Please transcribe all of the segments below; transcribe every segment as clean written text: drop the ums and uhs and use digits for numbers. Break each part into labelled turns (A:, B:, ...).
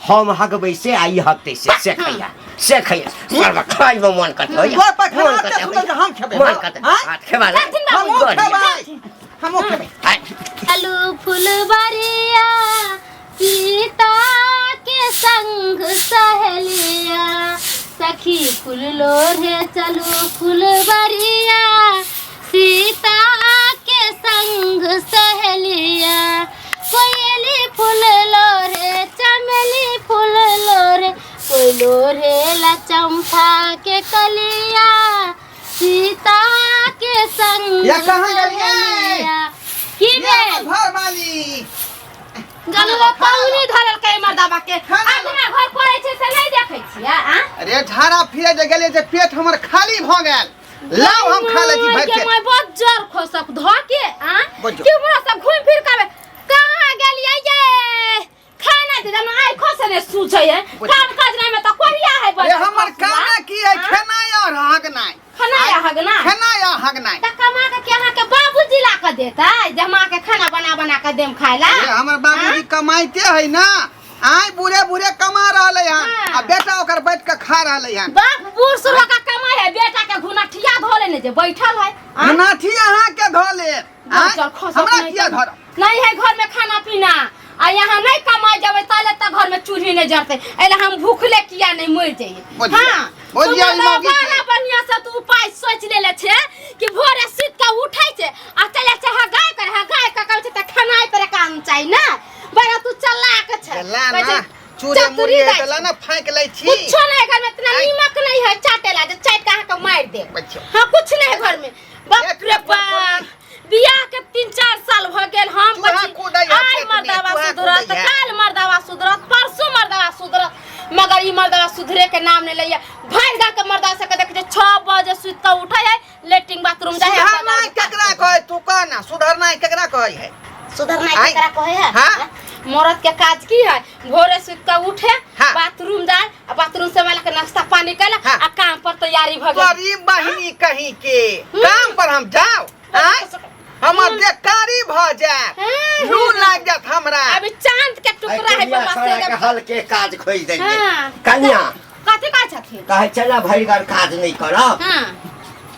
A: हम हगबै से आ ई हगतै से से खैया से खैया सरवा खाइमे मन करतै होइया
B: घर पर खाना
A: मन
B: एते
A: करतै
B: सुन्दर
A: होइया
B: जे हम खेबै
A: मन करतै
B: आँय?
A: हाथ खेबा ले
C: छथिन बाबू।
B: हमहूँ
A: बढ़िया।
B: खेबै हमहूँ खेबै
A: आँय।
C: आलू फुलबरिया सीता के संग सहेलिया सखी फूल लोढ़े चलू फुलबरिया सीता के संग सहेलिया कोयली फूल लोढ़े चमेली फूल लोढ़े कोई लोढ़े ला चंपा के कलिया सीता के संग
B: या कहाँ गेलियै?
C: सहेलिया। की
B: ये
C: भेल
B: घर वाली
C: गलवा पौनी धरल के मर्दाबा के
B: खाना
C: अपना घर पड़ै छै से नहि देखै छियै आ
B: अरे झाड़ा फिरे जे गेलियै जे पेट हमर खाली भऽ गेल लाउ हम खा लै छी भरि
C: के
B: पेट
C: मैं बहुत जोर खोसक धो के आ
B: बजो।
C: कि हमरा सब घूम फिर के आबे कहाँ गेलियै ये खाना दे दम आइ खोसने सूझै है
B: बजो।
C: काम काज नहीं में त कोरिया है
B: अरे हमर कामे की है
C: हाँ?
B: खेनाइ और हगनाइ
C: खाना या हगना
B: खेनाइ और हगनाइ
C: त कमा के के अहाँ के बाबूजी ला के देतै जे हम अहाँ के खाना बना बना के देम खाय ला
B: अरे हमर बाबूजी कमाइते है ना आय बूढ़े बूढ़े कमा रहले हन
C: हाँ।
B: आ बेटा ओकर बैठ के खा रहले हन
C: बाप बूढ़ सूढ़ का कमाई है बेटा के घुनठिया धो लेने जे बैठल है आ?
B: नाथी अहाँ के धो ले आँय?
C: चल खसक
B: हमरा
C: नहीं
B: किया
C: तो।
B: धरब
C: नहीं है घर में खाना पीना आ यहाँ नहीं कमाई जावे ताले तक घर में चूल्ही नहीं जरते एला हम भूखले किया नहीं मर जाइए
B: बोलिए।
C: हाँ
B: बोलिए,
C: तू
B: ई मौगी
C: बड़ा
B: के।
C: बढ़िया से तू उपाय सोच लेले छे कि भोरे सुत के उठै छे आ चले छे हगाय कर हगाय के कहै छे त खानाय पर काम चाही ना बड़ा तू चलाक छे
B: ला
C: कहै
B: ना
C: छे,
B: चूरे
C: चतुरी
B: मुड़िए
C: दाइ
B: त ला ना फाँक लै छी
C: कुछो नहीं है घर में इतना
B: आइ।
C: नीमक नहीं है चाटे ला जे चाट के अहाँ के मार दे
B: बच्चो।
C: हाँ कुछ नहीं है घर में बाप
B: एक
C: रे
B: नंबर
C: बाप बियाह के 3-4 साल भ गेल हम
B: चूहा
C: बची
B: कूदै है
C: आइ
B: खेत में,
C: मर्दावा
B: चूहा
C: सुधरत
B: कूदै है।
C: काल मर्दावा सुधरत परसों मर्दावा सुधरत मगर ई मर्दावा सुधरे के नाम नहीं लैया भरि गाँव के मर्दावा सबके देखै छै 6 बजे सुति कऽ उठै है लेट्रिन बाथरूम जाइ है
B: सुधरनाइ केकरा कहै तू कह ना सुधरनाइ केकरा कहै है
C: सुधरनाइ
B: आइ।
C: केकरा कहै है
B: हाँ।
C: मरद के काज की है भोरे सुति कऽ उठे
B: हाँ।
C: बाथरूम जाए आ बाथरूम से माला के नाश्ता पानी कैला
B: हाँ।
C: आ काम पर तैयारी भ गेल
B: गरीब बहिनी कहीं के काम पर हम जाओ आँय? हमर बेकारी भ जायत
C: हाँ।
B: लू लागि जायत हमरा
C: अभी चांद के टुकड़ा है
A: कनिया
C: बाबा
A: सारा
C: से
A: के हल के काज खोजि देलियै
C: हाँ।
A: कनिया
C: कथी कहै छथिन
A: कहै छै ने भरि घर काज नहि करब
C: हाँ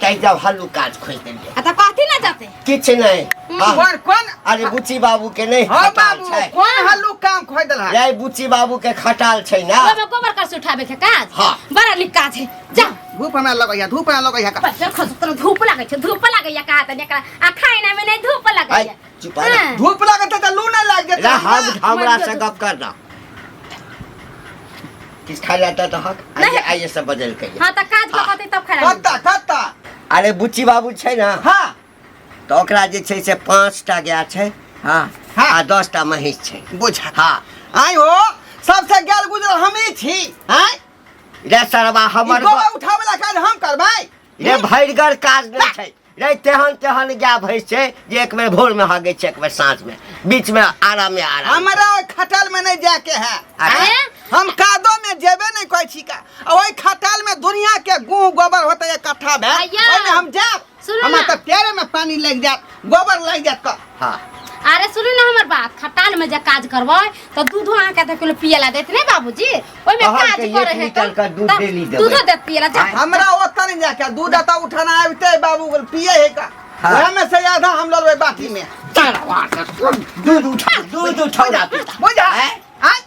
A: तै जब हल्लू काज खोजि देलियै
C: आ तऽ कथी ना जाते
A: किछु नहि हाँ।
B: कोन कोन
A: अरे बुच्ची बाबू के नहि
B: हाँ
A: खटाल
B: बाबू
A: छै
B: कोन हल्लू काम खोज देलहा
A: रे बुच्ची बाबू के खटाल छै ना
C: ओहिमे गोबर करसी उठाबे के काज
A: हाँ।
C: बड़ा नीक काज है जा
B: धूप हमरा लगैया धूप हमरा लगैया का
C: बच्चा खस तोरा धूप लागै छै धूप लागैया का तने एकरा आ खाइना में नहीं धूप लागैया
A: आइ, चुप रह।
C: हाँ।
B: धूप लागत त लू नहीं लाग जेतै
A: रे हम हमरा से
C: मर
A: गप कर ना किछु खाइ लए तऽ हक
C: नहीं।
A: आइए आइए सब बदल के
C: हाँ तऽ काज कऽ कहतै तब खाना
B: कत्ता कत्ता
A: अरे बुच्ची बाबू छै ने
B: हाँ
A: तऽ ओकरा जे छै से 5टा गाय छै हाँ
B: हाँ।
A: आ 10टा महींस छै
B: बुझा
A: हाँ
B: आइ हो सबसे गेल गुजरल हमही छी आँय
A: रे सरवा
B: ई
A: हमर
B: गोबर उठाबै ला काज हम करबै
A: रे भरिगर काज नहि छै रे तेहन तेहन गाय भैंस छै जे एक बेर भोर में हगै छै एक बेर साँझ में बीच में आराम में आराम
B: हमरा ओहि खटाल में नहीं जाके है
A: अच्छा।
B: आँय? हम कादो में जेबे नहीं कहै छी का आ ओहि खटाल में दुनिया के गुह गोबर होते इकट्ठा भेल
C: भैया,
B: ओहिमे हम जायब
C: सुनू
B: हमरा
C: ना।
B: तऽ पैरे में पानी लागि जायत गोबर लागि जायत तऽ
A: हाँ
C: अरे सुनू ना हमर बात खटाल में जे काज करबै तऽ दूधो अहाँके आधा किलो पिए ला देत ने बाबूजी ओहिमे
A: कहल
C: काज
A: के एक
C: करे है
A: लीटर के दूध डेली देबै।
C: दूधो देत पिए ला जा
B: हमरा ओतऽ नहीं जाके दूध एतऽ उठाना आबिते बाबू पिए है का
A: हाँ।
B: ओएह में से आधा हम लऽ लेबै बाटी में
A: दूध उठा दूध उठौना पीता
B: बुझा
A: आँय?
B: आँय?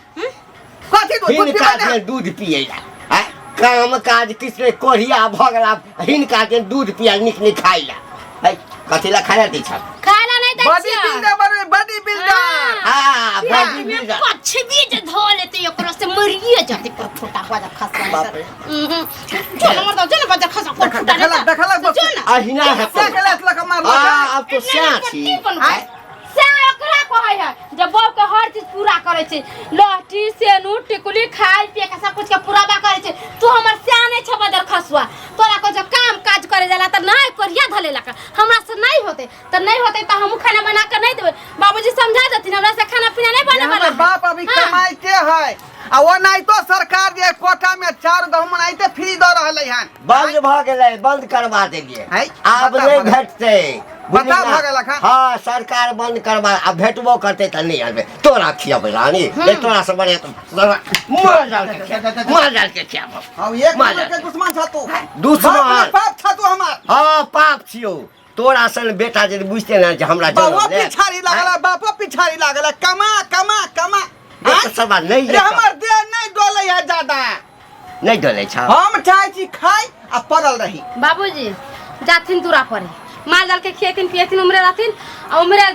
B: कथी दूध दूध
A: हिनका
B: पीबै ने?
A: जे दूध पिए ला आँय? काम काज किछु नहि कोढ़िया भऽ गेला हिनका जे दूध पिया नीक नीक खाइ ला है कथी ला खाइ ला दै छह
C: खाय ला नहीं दै
B: बॉडी
C: छियै
B: बिल्डर बनबै बॉडी बिल्डर
A: हाँ बॉडी बिल्डर
C: कछबी जे धो लेते ओकरा से मरिए जाते पर फुटा हुआ जब खसवा
A: बाप रे।
C: चलो मर दो चलो बजा खसा पर फुटा
B: देखलक देखलक
C: जो ना
A: अहिना हेतौ
B: से खेलत लक मारलक
A: आ आब तो स्या छी
B: आँय?
C: से ओकरा कहै है जब बहू के हर चीज पूरा करै छै लहठी सेनूर टिकुली खाय पिए के सब कुछ के पूरा करै छै तू हमर स्या नहीं छ बदर खसुआ तोरा को जब काम काज करे जाला त नहीं कोरिया धले लका हमरा से नहीं होते त नहीं होते त हमहू खाना बना के नहीं देबै बाबूजी समझा देथिन हमरा से खाना पीना नहीं बने
B: हमर
C: वाला
B: बाप अभी
C: हाँ।
B: कमाइते है आ ओनाहितो सरकार जे कोटा में चाउर गहूम ओनाहिते फ्री दऽ रहलै हन
A: बंद भऽ गेलै बंद करवा देलियै
B: है,
A: आब
B: बता,
A: नहि
B: बता।
A: भेटतै बुझली
B: बता
A: ना?
B: भऽ गेलक हँ।
A: हाँ सरकार बंद करबा आ भेटबो करते तऽ नहि आनबै तोरा खियाबै रानी ले तोरा से बढ़िया तो मार डाल के खियाबो मार डाल के खियाबो
B: हम एक
A: मार
B: नंबर के दुश्मन छ तू
A: दुश्मन।
B: बाप रे बाप छ तू हमार
A: हाँ पाप छियौ तोरा सन बेटा जे बुझते ना जे हमरा
B: बाबो
A: जनम ले
B: पिछाड़ी लागल है, बापो पिछाड़ी लागल है। कमा कमा कमा
A: देख
B: आँय?
A: सवाल नहीं
B: रे हमर देह नहीं डोलै है ज्यादा
A: नहीं डोलै छ
B: हम चाहै छी खाइ आ पड़ल रही
C: बाबूजी जाथिन दूरा पर माल जाल के खिएथिन पिएथिन उमरे रहथिन आ उमरे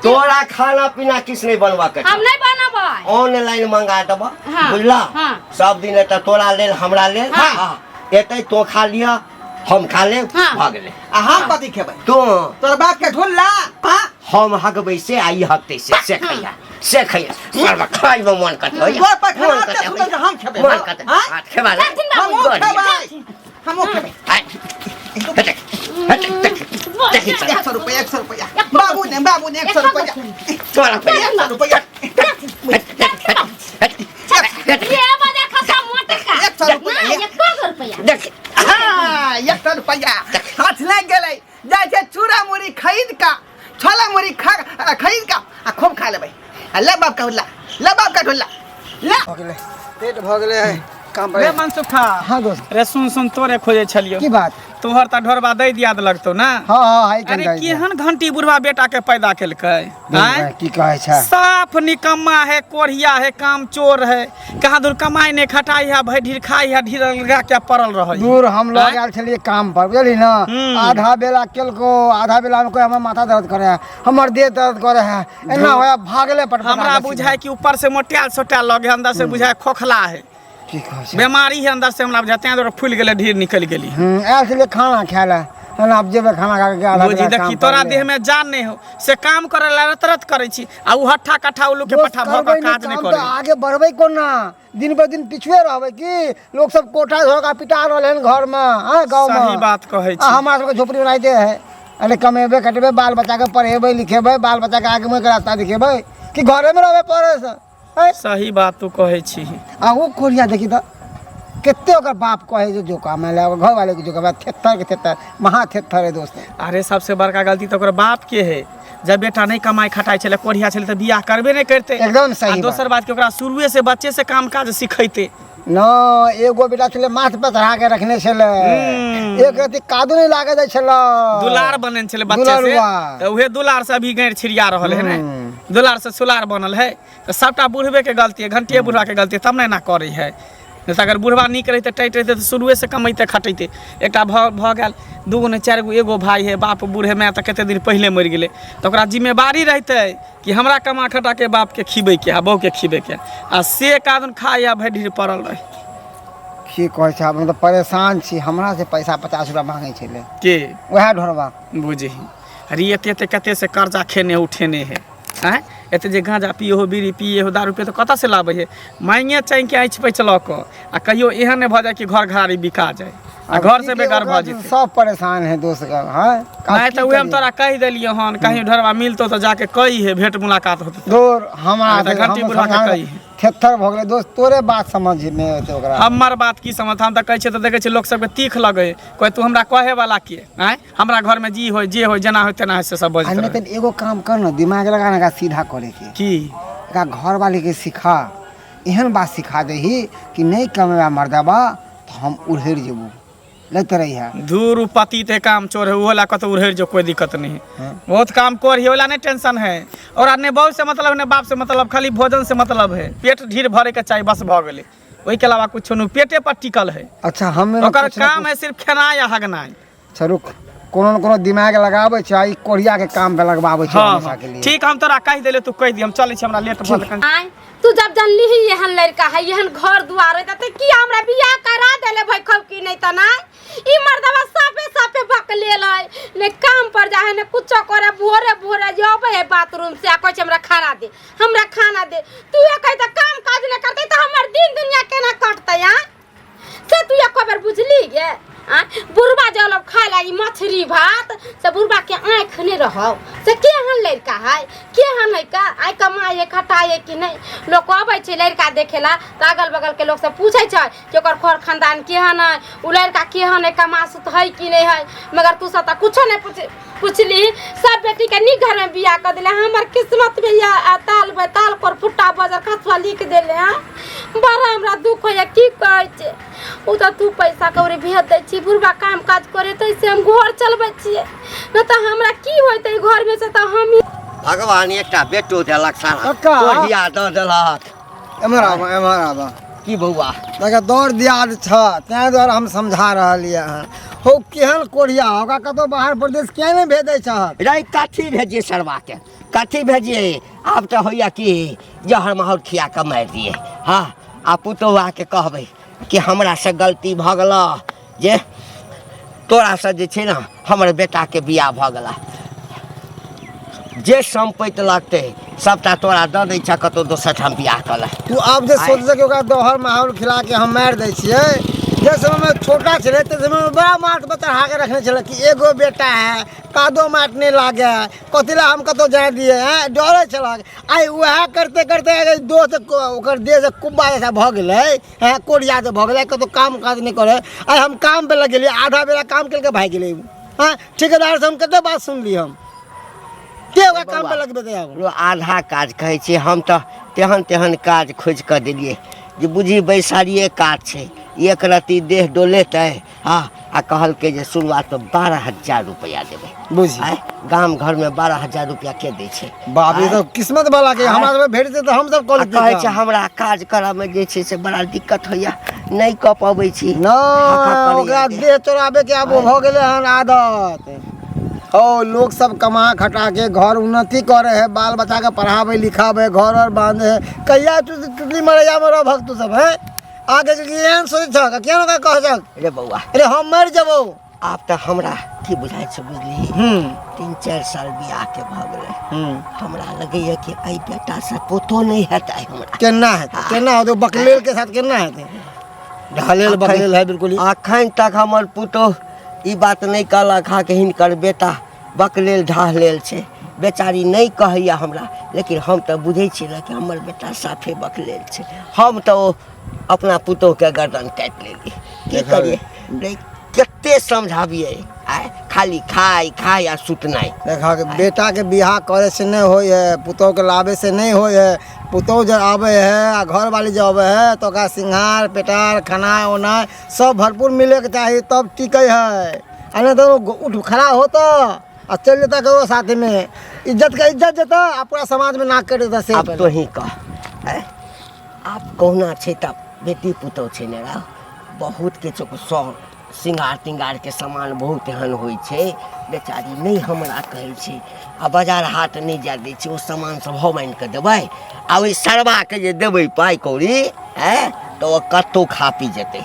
A: तोरा खाना पीना किछ नहीं बनवा के
C: हम नहीं बनबै
A: ऑनलाइन मंगा देब
C: हाँ,
A: बुझला
C: हाँ।
A: सब दिन एतऽ तोरा लेल हमरा लेल
C: हाँ।
A: हाँ। एतै तो खा लिअ हम खा लेब
C: हाँ।
A: भऽ गेलै
B: आ हम कथी खेबै
A: तू
B: तोर बाप के ढुल्ला हाँ
A: हम हगबै से आ ई हगतै से से खैया से खैया सरवा खाइमे मन करतै होइया
B: तोर पैखाना
A: मन
B: एते
A: करतै
B: सुन्दर जे
A: होइया।
B: हम खेबै
A: मन करतै
B: हाँ?
A: हाँ, खेबा ले
C: जाथिन बाबू।
B: हमहूँ
A: बढ़िया।
B: खेबै हमहूँ खेबै
A: आइ, हट, हट, देख, देखी चल,
B: 100 रुपया 100 रुपया बाबू ने बाबू ने 100 रुपया
A: तोरा पहिले।
B: 100 रुपया
A: हट, हट, हट, हट,
C: ये बजा खसा मोटका
B: 100 रुपया
C: ना 100 रुपया
A: देख
B: हाँ, 100 रुपया हाथ लागि गेलै जाइ छै चूड़ा मुरही खरीद का छोला मुरही खा खरीद का आ खूब खा लेबै आ ले बाप का ढुल्ला ले बाप का ढुल्ला ले
D: भऽ गेलै पेट भऽ गेलै काम
E: रे मनसुखा
D: हाँ दोस्त
E: रे सुन सुन तोरे खोजे छलियो
D: की बात
E: तोहर त ढोरबा दै दिया लगतौ ना
D: हाँ हाँ हाई
E: अरे केहन घंटी बुढ़वा बेटा के पैदा केलकै आँय?
D: की कहै छै
E: साफ निकम्मा है कोढ़िया है काम चोर है कहाँ दूर कमाई नहीं खटाई है भई ढीर खाई है ढीर लगा के पड़ल रहे
D: दूर हम लग
E: आँय?
D: आयल छलियै काम पर बुझली ना
E: हम्म।
D: आधा बेला केलको आधा बेला में कोई हमर माथा दर्द करे है हमर देह दर्द करे है एना होया भागले पटपटा
E: हमरा
D: के
E: बुझाए कि ऊपर से मोटायल सोटायल लगे अंदर से बुझाए खोखला है
D: की कहै छै
E: बीमारी है अंदर से हमरा बुझाए तें दुआरे फूलि गेलै ढीर निकलि गेली
D: आयल छलियै खाना खाय लए एना आब जेबै खाना खा के आधा
E: बुझी
D: बेला
E: देखी
D: काम
E: तोरा
D: पर
E: देह में जान नहीं हो से काम करे ला रत रत करे छी आ उ हट्ठा कट्ठा उल्लू के
D: दोस्त,
E: पट्ठा भऽ
D: करबै
E: कऽ
D: नहि
E: काज नहीं
D: काम
E: करे
D: तऽ आगे बढ़बै कोना दिन पर दिन पिछुए रहबै की लोग सब कोठा धोखा पिटा रहल हन घर में हाँ गाँव में
E: सही बात कहै
D: आ
E: छी
D: हमरा सबके झोपड़ी बनाइते है अरे कमेबै कटेबै बाल बच्चाके पढ़ेबै लिखेबै बाल बच्चाके आगे मुँहके रास्ता देखेबै कि घरेमे रहबै पढ़े से हैं?
E: सही बात तू कहै छी
D: आ ओ कोरिया देखी तऽ कते ओकर बाप कहै जे जोका मानि ले ओकर घरवाले के जोका थेथर के थेथर महा थेथर है दोस्त
E: अरे सबसे बड़का गलती तऽ ओकर बाप के है जब बेटा नहीं कमाई खटाई छलै कोढ़िया छलै तऽ बियाह करबे नहीं करते
D: एकदम सही
E: आ दोसर बात कि ओकरा शुरुए से बच्चे से काम काज सिखेते
D: न एगो बेटा छलै माथ पर चढ़ा के रखने छलै एक रति कादो नहीं लागे दै छलै
E: दुलार बनल छलै बच्चे से
D: दुलारुआ।
E: तऽ उहे दुलार से अभी गैर छिड़िया रहल है ने दुलार से सुलार बनल है तऽ सबटा बुढ़बे के गलती है घंटिए बुढ़वा के गलती है तब ने एना करै है नहि तऽ अगर बुढ़वा नीक रहितै टाइट रहितै तऽ शुरुएसँ कमैतै खटैतै एकटा भऽ भऽ गेल दूगो नहि चारि गो एगो भाय है बाप बूढ़ है माय तऽ कते दिन पहिले मरि गेलै तऽ ओकरा जिम्मेवारी रहितै कि हमरा कमा खटाके बापके खिबैके आ बहूके खिबैके आ से कादन खाइ आ भरि ढीर पड़ल रहै
D: की कहै छै आब हम तऽ परेशान छी हमरा से पैसा 50 रुपया मांगै छलै
E: के
D: वएह ढोरबा
E: बुझही अरे एते एते कते से कर्जा खेने उठेने है आँय एते जे गाँजा पिए हो बीड़ी पिए हो दारू पिए तो कतऽ से लाबै है मांगे चाँगि के आँचि पैच लऽ कऽ आ कहियो एहन नहि भऽ जाय कि घर घरारी बिका जाय आ घर से बेघर भऽ जेतै
D: सब परेशान है दोस्त का हाँ
E: नहि तऽ उहे हम तोरा कहि देलियै हन कहीं ढोरबा मिलतौ तऽ जाके कही है भेंट मुलाकात होतै
D: दूर हमरा
E: तऽ घंटी बुढ़ा के कही है।
D: थेथर भऽ गेलै दोस्त तोरे बात समझ मे एतै ओकरा
E: हमर बात की समझ हम तऽ कहै छियै तऽ देखै छियै लोक सबके तीख लगै कहै तू हमरा कहे वाला के आँय हमरा घरमे जी होय जे होय जेना होय तेना होय से सब
D: आ
E: बजैत
D: नहि
E: रहै
D: तऽ एगो काम कर न दिमाग लगा ना एकरा सीधा करे के
E: की
D: एकरा घर वाले के सिखा एहन बात सिखा दही कि नहि कमेबा मर्दबा तऽ हम उड़हरि जेबू लैत रही है
E: धूर उ पति ते काम चोर है उहो ला कतौ उड़हरि जो कोई दिक्कत नहीं है बहुत काम कर ही ओला नहीं टेंशन है और ने बहू से मतलब ने बाप से मतलब खाली भोजन से मतलब है पेट ढीर भरे के चाही बस भऽ गेलै ओहिके अलावा कुछो नहीं पेटे पर टिकल है
D: अच्छा हम
E: ओकर काम है सिर्फ खेनाइ आ हगनाइ
D: अच्छा रुक कोनो न कोनो दिमाग लगाबै छै आ ई कोढ़िया के काम पे लगबाबै छै
E: हाँ
D: हमेशा
E: हाँ
D: के लिए
E: ठीक हम तोरा कहि देले तू कहि दी हम चलै छी हमरा लेट भऽ गेल
C: आँय तू जब जानली ही एहन लड़का है एहन घर दुआर है त की हमरा बियाह करा देले भाई खब की नहीं त ना ई मर्दवा साफे साफे बक लेल है ने काम पर जा है ने कुछो करे भोरे भोरे जे अबै है बाथरूम से आ कहै छै हमरा खाना दे हमरा खाना दे तू ये कहै त काम काज नहि करतै त हमर दिन दुनिया केना कटतै आँय से तू एको बेर बुझली गे आँय बुढ़बा जे लोग खाय ला ई मछली भात से बुढ़बा के आँखि नहि रहौ से केहन लड़का है केहन है का आइ कमाइ है खटाइ है कि नहि लोक अबै छै लड़का देखे ला तऽ अगल बगल के लोक सब पूछै छै कि ओकर खर खानदान केहन है ओ लड़का केहन है कमासुत है कि नहि है मगर तू सब तऽ कुछो नहि पूछे पुछली सब बेटी के नीक घर में बियाह कर दिले हमर किस्मत में या ताल बेताल पर फुट्टा बजर खसुआ लिख देले हैं बड़ा हमरा दुख होइए की कहै छै ओ तऽ तू पैसा कौड़ी भेज दै छी बुढ़बा काम काज करे तऽ से हम घर चलबै छियै नहि तऽ हमरा की होइतै घरमे से तऽ हम
A: भगवान एकटा बेटो देलक सारा
D: कक्का।
A: कोढ़िया दऽ देलक
D: एम्हर आबऽ एम्हर आबऽ
A: की बौआ
D: देखा दौड़ दियाद छ ताहि दुआरे हम समझा रहलियै हँ हौ केहन कोढ़िया ओकरा कतहु बाहर प्रदेश किया नहि भेजै छहक
A: रे कथी भेजिए सरवाके कथी भेजिए आब तऽ होइए कि जहर माहौर खिया कऽ मारि दिए हँ आ पुतोहु आके कहबै कि हमरासँ गलती भऽ गेल जे तोरासँ जे छै ने हमर बेटाके बियाह भऽ गेला जे सम्पति लगतै सबटा तोरा दऽ दै छह कतहु दोसर ठाम बियाह कऽ ले
D: तू आब जे सोचै कि ओकरा दोहर माहौल खिला के हम मारि दै छियै जे समयमे छोटा छलै ताहि समयमे बड़ा माथ पर चढ़ा के रखने छलै कि एगो बेटा है कादो माटि नहि लागे कथी लए हम कतहु जाय दियै हँ डरै छलक आइ उएह करते करते अगर दोस्त ओकर देह से कुब्बा जैसा भऽ गेलै हँ कोरिया जे भऽ गेलै कतहु काम काज नहि करै आइ हम काम पे लग गेलियै आधा बेरा काम केलकै भागि गेलै ओ हँ ठेकेदारसँ हम कतेक बात सुनली हम के ओकरा काम पे लगबेतै आब
A: रो आधा काज कहै छी हम तऽ तेहन तेहन काज खोजि कऽ देलियै जे बुझी बैसारिए काज छै एक रत्ती देह डोलेतै हँ आ कहलकै जे शुरुआतमे 12,000 रुपैआ देबै
D: बुझी
A: आँय गाम घरमे 12,000 रुपैआ के दै छै
D: बाप रे, ई तऽ किस्मत वाला के हमरा सबके भेटतै तऽ हम सब
A: आ
D: कऽ लेतियै
A: कहै छै
D: काम।
A: हमरा काज करऽमे जे छै से बड़ा दिक्कत होइया नहि कऽ पबै छी
D: नहि
A: हाहा करैया
D: ओकरा
A: देह।
D: देह चोराबे के आब भऽ गेलै हन आदत ओ लोग सब कमा खटा के घर उन्नति करे है बाल बच्चा के पढ़ावे लिखावे घर और बांधे है कहिया तू टुटली मरैया में रह तू सब है आगे के एहन सोचै छह किया ओकरा कह छह
A: रे बौआ
D: अरे हम मरि जेबौ
A: आब तऽ हमरा की बुझाइ छै बुझलिही 3-4 साल बियाह के भऽ गेलै हमरा लगैया कि एहि बेटासँ पोतो नहि हेतै हमरा
D: केना हेतै केना होतै बकलेल के साथ केना हेतै ढालेल बकलेल है बिल्कुल ही।
A: अखन तक हमर पुतोह ई बात नहि कहलक हँ कि हिनकर बेटा बकलेल ढहलेल छै बेचारी नहि कहैया हमरा लेकिन हम तऽ बुझै छियै ने कि हमर बेटा साफे बकलेल छै हम तऽ ओ अपना पुतोहके गर्दन काटि लेली की करियै रे कते समझाबियै आय खाली खाय खाय आ सुतनाइ
D: देखा के बेटा के बियाह करे से नहीं होय है पुतोह के लाबे से नहीं होय है पुतोह जब आबे है आ घर वाली जब आबे है तो ओकरा सिंगार पेटार खाना उना सब भरपूर मिले के चाही तब टिके है आ नहीं तो उठ खड़ा होता आ चल जेता ककरो साथ में इज्जत के इज्जत जेता आ पूरा समाज में नाक कट जेता से
A: आब तोही कह आँय? आब कहुना छै तऽ बेटी पुतोह छै ने राव बहुत किछु सौ सिंगार तिंगारके सामान बहुत एहन होइ छै बेचारी नहि हमरा कहै छै आ बाजार हाट नहि जाय दै छै ओ सामान सब हम आनि कऽ देबै आ ओहि सरबाके जे देबै पाइ कौड़ी आँय तऽ ओ कतहु खा पी जेतै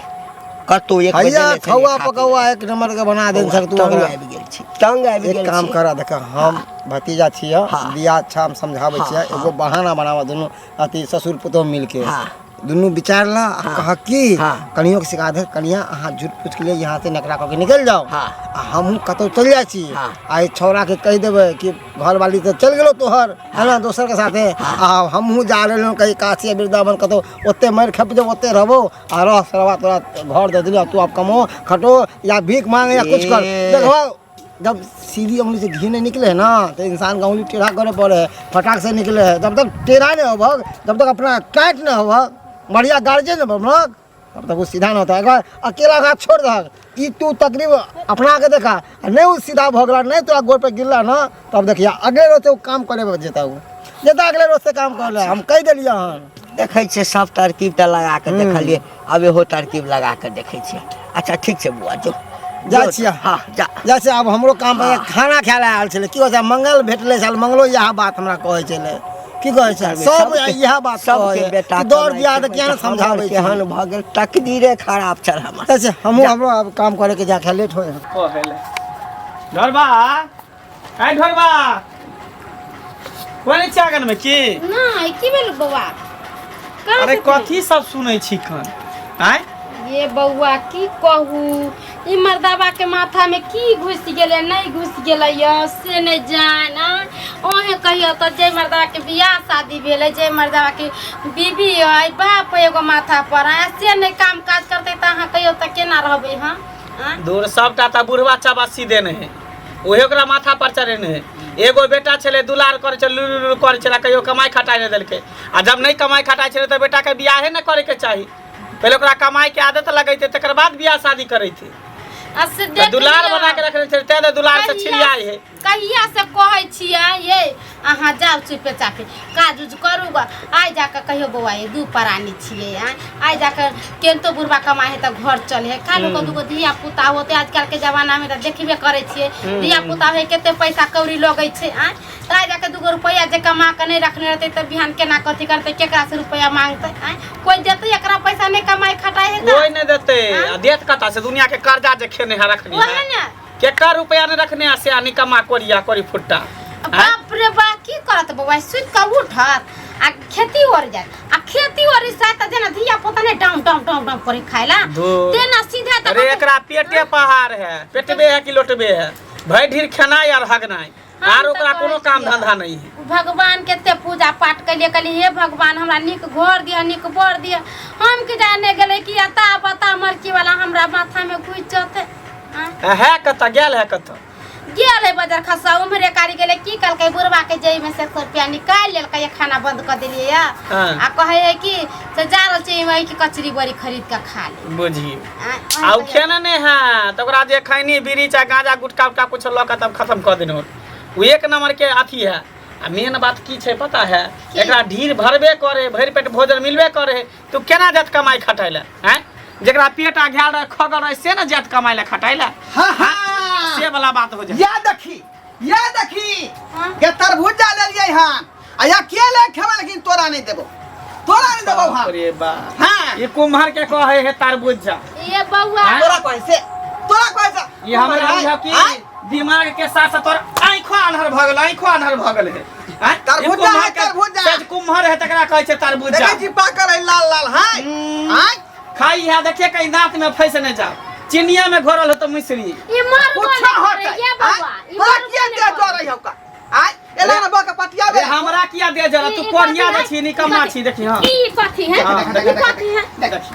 A: कतहु एक बेर
D: हैया
A: देने छलियै,
D: खौआ
A: खा पी
D: पकौआ एक नंबर के बना देन सर तू
A: तंग
D: हमरा
A: आबि गेल छी तंग आबि
D: एक
A: गेल
D: काम
A: छी
D: करा देख हम भतीजा छियै
A: हाँ।
D: बियाह अच्छा हम समझाबै
A: हाँ,
D: छियै
A: हाँ।
D: एगो बहाना बनाबऽ दुनू अथी ससुर पुतोह मिलके
A: हाँ।
D: दुनू विचार ला आ कह कि
A: हाँ।
D: कनियो के सिखा दे कनिया अहाँ झूठ पूछ के लिए यहाँ से नकरा कऽ के निकल जाओ
A: हाँ।
D: आ हमहूँ कतहु चलि जाइ छी
A: हाँ।
D: आ ई छौड़ा के कहि देबै कि घरवाली तऽ चलि गेलो तोहर है ना दोसर के साथे आ हमहूँ जा रहलहुँ कहीं काशी या वृंदावन कतहु ओते मारि खपि जेबो ओते रहबो आ रह सरवा तोरा घर दऽ देलियौ तू आब कमो खटो या भीख मांग या कुछ कर
A: ए।
D: देखो जब सीधी उंगली से घी नहीं निकले है ना तो इंसान का उंगली टेढ़ा करे पड़े है फटाक से निकले है जब तक टेढ़ा नहीं होबक जब तक अपना टाइट नहीं होबक बढ़िया गार्जियन नहीं बनबक तब तक वो सीधा नहीं होता है अगर अकेला ओकरा छोड़ दहक ई तू तकलीफ अपना के देखा आ नहीं वो सीधा भऽ गेला नहीं तोरा गोड़ पर गिरला ना तब देखिया अगले रोज से वो काम करे जेता वो जेता अगले रोज से काम करे हम कहि देलियै हन
A: देखै छियै सब तरकीब तऽ लगा कऽ देखलियै आब इहो तरकीब लगा कऽ देखै छियै अच्छा ठीक छै बौआ जो
D: जाइ छियै।
A: हँ जा
D: जैसे आब हमरो काम पर खाना खाय लए आयल छलै की कहै छै मंगल भेटलै छल मंगलो इएह बात हमरा कहै छलै की कहै छै सब इएह बात
A: सबके बेटा
D: दौड़ दिया तऽ किया ने समझाबै छै
A: केहन भऽ गेल तकदीरे खराब छल हमर
D: अच्छा हमहूँ हमरो आब काम करे के जा खाय लेट होय
E: कहै ले ढोरबा आइ ढोरबा कोन छै आंगन में की
C: नहि की भेल बौआ कहाँ
E: अरे
C: से
E: कथी सब सुनै छी खन आँय
C: ये बौआ की कहू ई मर्दाबा के माथा में की घुसि गेलै नहि घुसि गेलै यऽ से नहि जान अहें कहियो तऽ जे मर्दाबा के बियाह शादी भेलै जे मर्दाबा के बीबी अइ बाप अइ एगो माथा पर आ से नहि काम काज करतै तऽ अहाँ कहियो तऽ केना रहबै हँ आँय?
E: दूर सबटा तऽ बुढ़वा चबासी देने है उहे ओकरा माथा पर चढ़ेने है। एगो बेटा छलै, दुलार करै छलै, लुलु लुलु करै छलै, कहियो कमाइ खटाइ नहि देलकै। आ जब नहि कमाइ खटाइ छलै तऽ बेटाके बियाहे नहि करैके चाही। पहिले ओकरा कमाइके आदत लगैतै, तकर बाद बियाह शादी करैतै।
C: आ से
E: तऽ
C: देख
E: दुलार
C: लिअ।
E: बना के रखने छलै, तें तऽ दुलार से
C: कहिया-
E: छिड़ियाइ है।
C: कहिया से कहै छियै ये, अहाँ जाउ चुपे चापे काज उज करू ग। आइ जाकऽ कहियो बौआ ये दू प्राणी छियै, आँय आइ जाकऽ केनतो बुढ़बा कमाइ है तऽ घर चले है। काल्हि को दूगो धिया पुता होते, आजकल के जमाना में तऽ देखबे करै छियै धिया पुता है कते पैसा कौड़ी लगै छै। आँय तऽ आइ जाकऽ दूगो रुपैआ जे कमा कऽ नहि रखने रहतै तऽ बिहान केना कथी करतै, केकरा से रुपैआ मांगतै? आँय कोइ देतै एकरा पैसा? नहि कमाइ खटाइ है तऽ
E: कोइ नहि देतै। आ देत कतऽ से? दुनिया के कर्जा जे खेने है रखने
C: ओहे
E: है।
C: ने
E: केकर रुपया नहि रखने है से, आ निकम्मा कोरिया कोरी फुट्टा।
C: बाप रे बा, की करत बौआ? सुति कऽ उठत आ खेती ओर जायत, आ खेती ओर से तऽ जेना धिया पुता ने डाउन डाउन डाउन डाउन करे खाइला तेना सीधा तऽ
E: अरे एकरा पेटे पहाड़ है, पेटबे है कि लोटबे है, भरि ढीर खेनाइ आर हगनाइ,
C: हम
E: आर
C: तऽ
E: ओकरा
C: कहै
E: कोनो काम
C: छियै।
E: धंधा नहीं है।
C: भगवान के एते पूजा पाठ कलिए, कहलिए हे भगवान हमरा नीक घर दिअ, नीक बर दिअ। हम की जाने गेलै कि अता पता मरकी वाला हमरा माथा में घुसि जेतै। आँय?
E: है कतऽ गेल है कतऽ?
C: गेल है बजार खसा उम्हरे कारी गेलै। की कहलकै बुढ़वा के जेब में से 100 रुपया निकालि लेलकै, खाना बंद कऽ देलियै या। आ कहै है कि से जा रहल छै वही की कचरी बड़ी खरीद कऽ खा ले।
E: बुझियौ।
C: आँय,
E: आ उ खेने नहीं है तऽ ओकरा जे खैनी बीड़ी चाहे गांजा गुटखा उटखा कुछ लऽ कऽ तब खत्म कऽ देने होत। ओ एक नंबर के अथी है। आ मेन बात की छै पता है? एकरा ढीर भरबे करे, भरि पेट भोजन मिलबे करे, तू केना जात कमाइ खटाइ लए? आँय, जकरा पेट आ घायल रहे खगल रहे से ने जात कमाइ लए खटाइ लए।
B: हाँ हाँ
E: से वाला बात हो जाए।
B: या देखी, या देखी।
C: हाँ?
B: के तरबूजा लेलियै हन आ या के ले खेबै, लेकिन तोरा नहीं देबो, तोरा नहीं देबो। हम
E: अरे बा।
B: हाँ।
E: ये कुम्हर के कहे है तरबूजा।
C: ये बौआ।
E: हाँ?
B: तोरा कहै से, तोरा कहै से।
E: ये हमरा बुझा कि
B: आँय?
E: दिमाग के साथ साथ तोर आँखो आन्हर भऽ गेल, आँखो आन्हर भऽ गेल है। आँय?
B: तरबूजा
E: ई कुम्हर
B: है,
E: के-
B: तरबूजा।
E: सच कुम्हर है तकरा कहै छै तरबूजा।
B: देखै छी पाकल है लाल लाल है। आँय?
E: खाई है देखिए कहीं दांत में फंस नहीं जाओ, चिनिया में घोरल हो तो मिश्री।
C: ई मरबो
B: कुछ
C: नहि
B: होतै।
C: करे ये
B: आँय?
C: बौआ, ई
B: तोरा
C: मरबो
B: किया
C: नहि
B: दे
C: करे।
B: जरै हौ का? आँय? एला ना बका पटिया
E: रे हमरा किया दे जरा, तू
C: ई कथी
E: कोढ़िया
C: है?
E: दे छी, निकम्मा छी, देखी। हां
C: ई कथी है?
E: हाँ,
C: ई कथी है?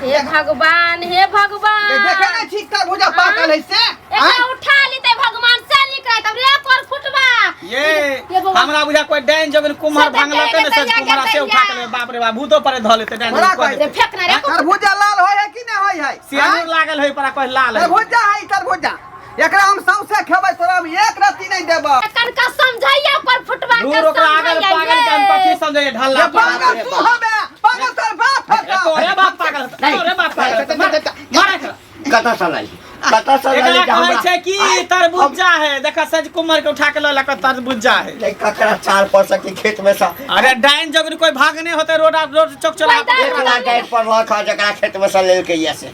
C: हे भगवान, हे भगवान,
B: देखे नहीं छी तरबूजा पाकल है से?
C: एकरा
B: आँय?
C: उठा लेते भगवान से निक रहत रे कोर फुटबा।
E: ये
C: ये बौआ।
E: हमरा बुझा कोई डाइन जगन कुम्हर
C: से
E: भांगलक ने,
C: देखते
E: सज कुम्हरा से उठा के ले, बाप रे बाप, भूतो पर धऽ लेते डाइन
B: बड़ा
E: जगन कऽ
B: कोई-
E: देते।
C: रे फेंक ना रे।
B: तरबूजा लाल होय है कि नहीं होय है?
E: सियानूर लागल है पर कोई लाल है।
B: तरबूजा है तरबूजा, एकरा हम सौंसे खेबै, तोरा हम एक रत्ती नहीं देबो।
C: कनका समझाइया पर फुटबा के।
E: दूर ओकरा आगल
C: समझाइया
E: पागल के हम
C: ये।
E: कथी समझैये ढल्ला
B: ये पागल तू हबे, पागल तोर बाप हबे।
E: तोरे बाप पागल हतो, तोरे बाप पागल हतो। मार एकरा।
A: कतऽ से लाली, कतऽ से लाली?
E: एकरा कहै छै कि तरबूजा है, देखा सज कुमर के उठा के लऽ लऽ तरबूजा है।
A: नहीं, ककरा चार पर सके खेत में से?
E: अरे डाइन जगन कोई भागने होते रोड रोड चौक चला।
A: एक लाख गाय पर लाख जकरा खेत में से लेलकै ये से।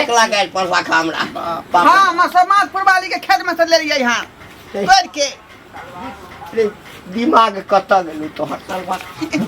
A: एक लाख गाय पर लाख हमरा बाप रे।
B: हाँ, हम समाजपुर वाली के खेत में से लेलियै हन तोड़ के।
A: रे, दिमाग कतऽ गेलौ तोहर तलवा?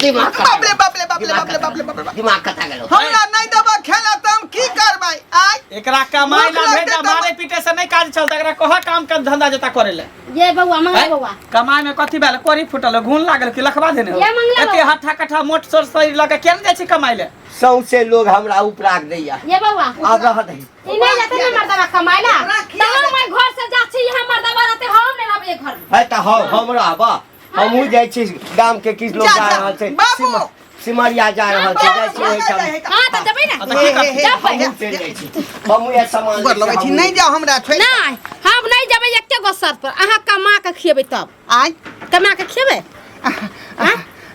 A: दिमाग कतऽ
B: बाप रे बाप रे बाप रे
A: दिमाग
B: बाप रे बाप रे बाप रे बाप।
A: दिमाग कतऽ गेलौ?
B: हमरा नहीं देबो खेला तऽ हम की करबै? आय
E: एकरा कमाई ला
B: भूख लगतै
E: भेजा,
B: तऽ-
E: मारे पीटे से नहीं काज चलता, एकरा कह काम के धंधा जता करे ले।
C: ये बौआ मंगला बौआ।
E: कमाई में कथी भेल? कोरी फुटल, घून लागल कि लखवा देने हो?
C: ये मंगला
E: एते
C: बौआ।
E: हट्ठा कट्ठा मोट सोर शरीर लऽ के केना जाइ छी कमाई ले?
A: सौंसे लोग हमरा उपराग दैया।
C: ये बौआ।
A: आब रह दही।
C: ई नहीं जाते ना मर्दवा कमाइला
B: ओकरा
C: त
B: किया
C: हम ओइ घर से जा छी, यहाँ मर्दवा रहते, हम नहीं रहबै घर में।
A: है तऽ हम रहब, हमहूँ जाइ छी। गाम के किछु लोग
B: जा,
A: जा
B: जा,
A: रहल छै।
B: बाबू।
A: सिमरिया जा रहल छै, जाइ छी ओहिठाम।
C: हां त जेबै ना।
E: आ तऽ की करतै?
C: जेबै।
A: हमहूँ चलि जाइ छी, हमहूँ इएह सामान
B: गोर लगै छी, नहीं जाओ हमरा छोड़ि।
C: नहीं, हम नहीं जेबै एके गो शर्त पर, अहाँ कमा के खिएबै तब।
B: आय?
C: कमा के खिएबै?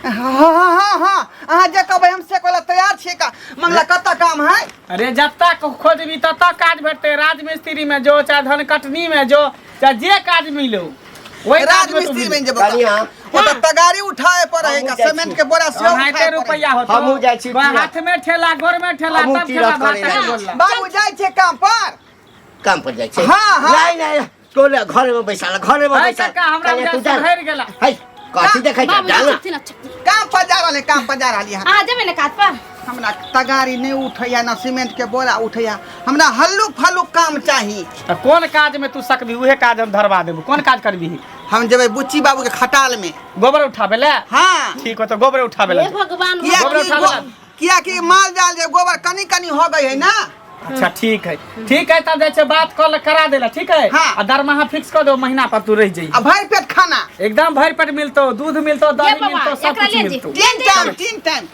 B: हाँ हाँ हाँ, अहाँ जे कहबै हम से कहला तैयार छियै। का मंगला कतऽ काम है?
E: अरे जतऽ खोजबी ततऽ काज भेटतै। राजमिस्त्री में जो, चाहे धन कटनी में जो, चाहे जे काज मिलो ओहि काज में तू
B: राजमिस्त्री
E: मिल।
B: बनि जेबो।
A: कनिया।
B: ओ तऽ तगारी उठाए पड़े है
A: हमहूँ
B: का,
A: जाइ
B: सीमेंट
A: छी।
B: के बोरा सेहो
E: ओनाहिते
B: उठाए पड़े।
E: रुपैआ होतो।
A: हमहूँ जाइ छी
E: कोई
A: तीरथ।
E: हाथ में ठेला, गोर में ठेला,
A: हमहूँ
E: तब
A: तीरथ
E: ठेला भात
A: करै लए
E: के बोलला।
B: बाबू जाइ छै काम पर।
A: काम पर जाइ छै?
B: हाँ, हाँ।
A: नहीं नहीं, तोले घर में बैसाल, घर में
E: है
A: बैसाल।
E: काका, हमरा
A: कनिया, तू
E: बुझा
A: जा।
E: सुधरि गेला।
A: है कथी देखै छै?
C: बाबू
A: जा ना।
C: चुपती ना चुपती।
B: काम पर जा रहल है, काम पर जा रहली है।
C: अहाँ जेबै ने काज पर?
B: हमरा तगारी नहीं उठैया ना सीमेंट के बोरा उठैया, हमरा हल्लुक फल्लुक काम चाही।
E: तऽ कोन काज में तू सकबी उहे काज हम धरवा देबू। कोन काज करबी?
B: हम जेबै बुच्ची बाबू के खटाल में।
E: गोबर उठाबे ले?
B: हाँ।
E: ठीक हो, तो गोबर उठाबे ले।
C: हे भगवान।
B: किया
E: गोबर
B: कि
E: उठाबे ला।
B: किया कि माल जाल जे गोबर कनी कनी हो गई है ना।
E: अच्छा ठीक है, ठीक है, तब जाइ छै बात कऽ करा देला, ठीक है?
B: हाँ।
E: आ दरमाहा फिक्स कऽ दो, महीना पर तू रह जाइए।
B: आ भरि पेट खाना।
E: एकदम भरि पेट मिलतो, दूध मिलतो, दही
C: बाबा,
E: मिलतो, सब
C: एकरा
E: कुछ
C: ले जी।
E: मिलतो।
B: 3 टाइम, 3 टाइम।